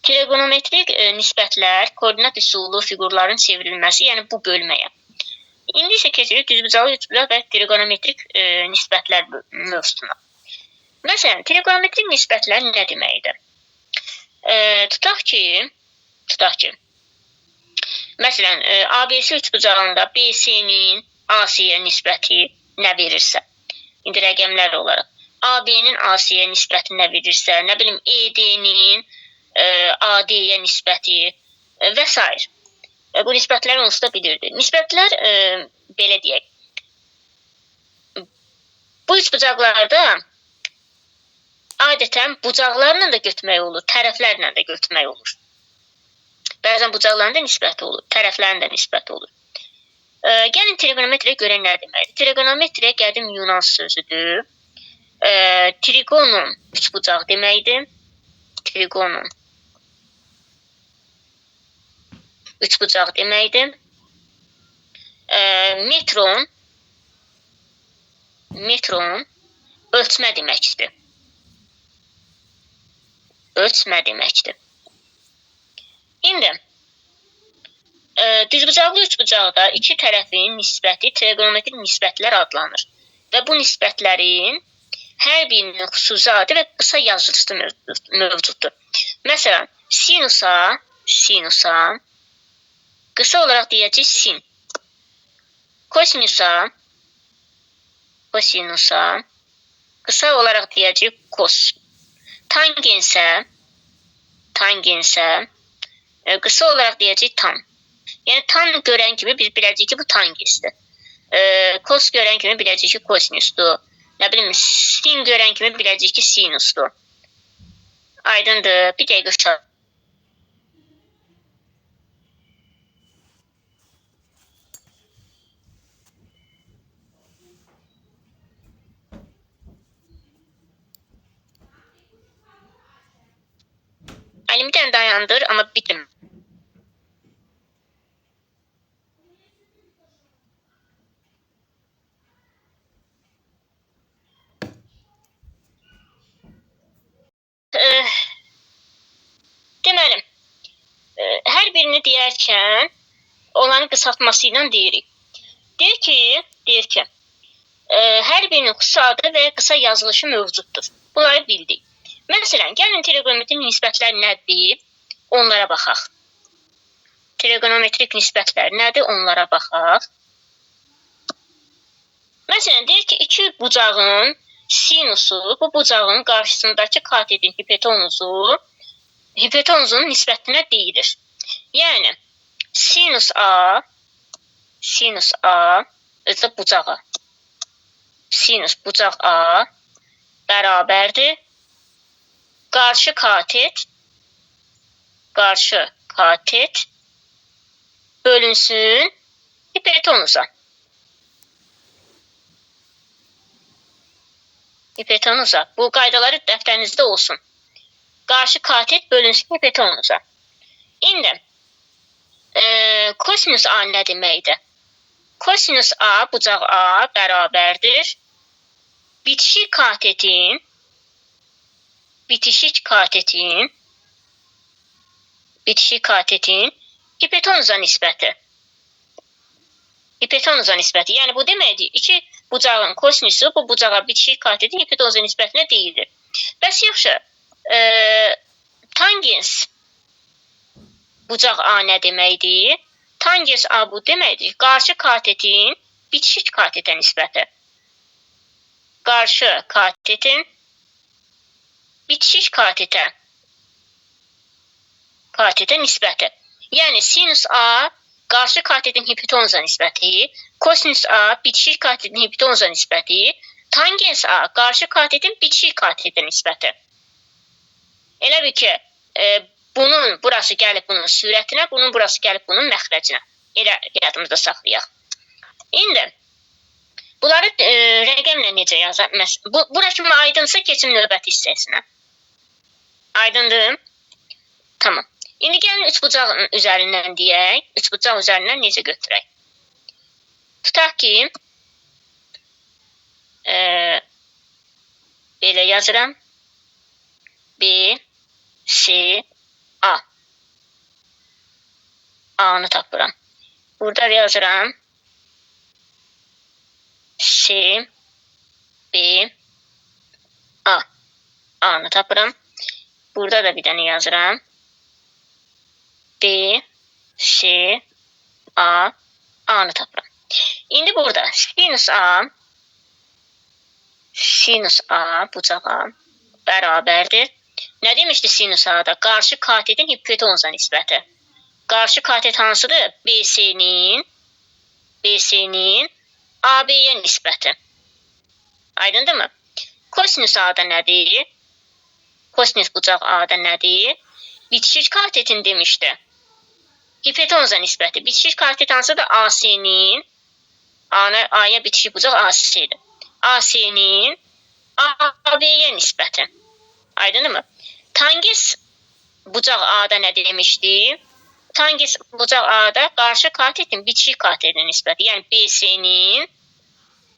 Trigonometrik nisbətlər, koordinat üsulu fiqurların çevrilməsi, yəni bu bölməyə. İndi isə keçirik düzbucaqlı üçbucaq və trigonometrik nisbətlər mövzusuna. Məsələn, trigonometrik nisbətlər nə deməkdir? Tutaq ki, məsələn, ABC üçbucağında BC-nin AC-yə nisbəti nə verirsə, indi rəqəmlər olaraq, AB-nin AC-yə nisbəti nə verirsə, nə bilim, ED-nin AD-yə nisbəti və s. Bu nisbətləri onsuz da bilirdi. Nisbətlər, belə deyək, bu üçbucaqlarda adətən bucaqlarla da götürmək olur, tərəflərlə də götürmək olur. Bəzən bucaqların da nisbəti olur, tərəflərin də nisbəti olur. Gəlin trigonometriyə görə nə deməkdir? Trigonometriya qədim Yunan sözüdür. Trigonum üçbucaq deməkdir. Trigonum üçbucaq deməkdir. Metron ölçmə deməkdir. Ölçmə deməkdir. İndi düzbucaqlı üçbucaqda iki tərəfin nisbəti trigonometrik nisbətlər adlanır. Və bu nisbətlərin hər birinin xüsusi adı və qısa yazılışı mövcuddur. Məsələn, sinusa qısa olaraq deyəcəyik sin. Kosinusa qısa olaraq deyəcəyik kos. Tangensə qısa olaraq deyəcəyik tan. Yəni, tan görən kimi biz biləcəyik ki, bu tangensdir. Kos görən kimi biləcəyik ki, kosinusdur. Nə bilim, sin görən kimi biləcəyik ki, sinusdur. Aydındır. Bir dəqiqə uşaq. Əlimi bir dənə dayandır, amma bitirmə. Deməli, hər birini deyərkən onların qısaltması ilə deyirik. Deyir ki, hər birinin xüsusi adı və qısa yazılışı mövcuddur. Bunları bildik. Məsələn, gəlin trigonometrik nisbətlər nədir? Onlara baxaq. Trigonometrik nisbətlər nədir? Onlara baxaq. Məsələn, deyir ki, iki bucağın sinusu, bu bucağın qarşısındakı katetin hipotenuzun nisbətinə deyilir. Yəni, sinus A, özü bucaq A. Sinus bucaq A bərabərdir. Qarşı katet bölünsün hipotenuza. Hipotenuza. Bu qaydaları dəftərinizdə olsun. Qarşı katet bölünsün hipotenuza. İndi, kosinus A nə deməkdir? Kosinus A, bucaq A bərabərdir. Bitişik katetin hipotenuza nisbəti. Hipotenuza nisbəti. Yəni, bu deməkdir, iki bucağın kosinusu bu bucağa bitişik katetin hipotenuza nisbətinə deyilir. Bəs yaxşı, tangens bucaq A nə deməkdir? Tangens A bu deməkdir, qarşı katetin bitişik katetə nisbəti. Qarşı katetin bitişik katetə nisbəti. Yəni, sinus A qarşı katetin hipotenuza nisbəti, kosinus A bitişik katetin hipotenuza nisbəti, tangens A qarşı katetin bitişik katetə nisbəti. Elə bil ki, bunun burası gəlib bunun sürətinə, bunun burası gəlib bunun məxrəcinə. Elə yadımızda saxlayaq. İndi, bunları rəqəmlə necə yazaq? Bura kimi aydınsa, keçim növbəti hissəsinə. Aydındır? Tamam. İndi gəlin üçbucaq üzərindən deyək. Üçbucaq üzərindən necə götürək? Tutaq ki, belə yazıram. B, C, A. A-nı tapıram. Burada yazıram. C, B, A. A-nı tapıram. Burada da bir dənə yazıram. B, C, A, A-nı tapıram. İndi burada sinus A, sinus A, bucaq A bərabərdir. Nə demişdi sinus A-da? Qarşı katetin hipotenuza nisbəti. Qarşı katet hansıdır? BC-nin AB-yə nisbəti. Aydındırmı? Kosinus A-da nədir? Kosinus bucaq A-da nədir? Bitişik katetin demişdi. Hipotenuza nisbəti. Bitişik katet hansıdır? AC-nin A-ya bitişik bucaq AC-dir. AC-nin AB-yə nisbəti. Aydınmı? Tangens bucaq A-da nə demişdi? Tangens bucaq A-da qarşı katetin bitişik katetinə nisbəti. Yəni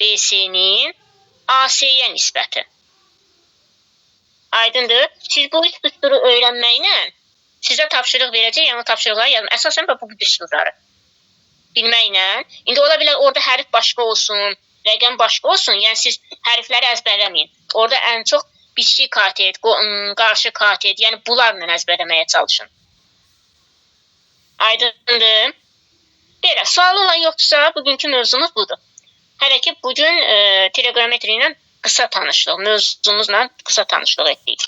BC-nin AC-yə nisbəti. Aydındır? Siz bu üç düsturu öyrənməklə sizə tapşırıq verəcək, yəni o tapşırıqları yazın. Əsasən bu düsturları bilməklə. İndi ola bilər orada hərf başqa olsun, rəqəm başqa olsun. Yəni siz hərfləri əzbərləməyin. Orada ən çox bitişik katet, qarşı katet, yəni bunlarla əzbərləməyə çalışın. Aydındır? Belə, sualı olan yoxdursa, bugünkü mövzumuz budur. Hələ ki, bugün trigonometri ilə qısa tanışlıq, mövzumuzla qısa tanışlıq etdik.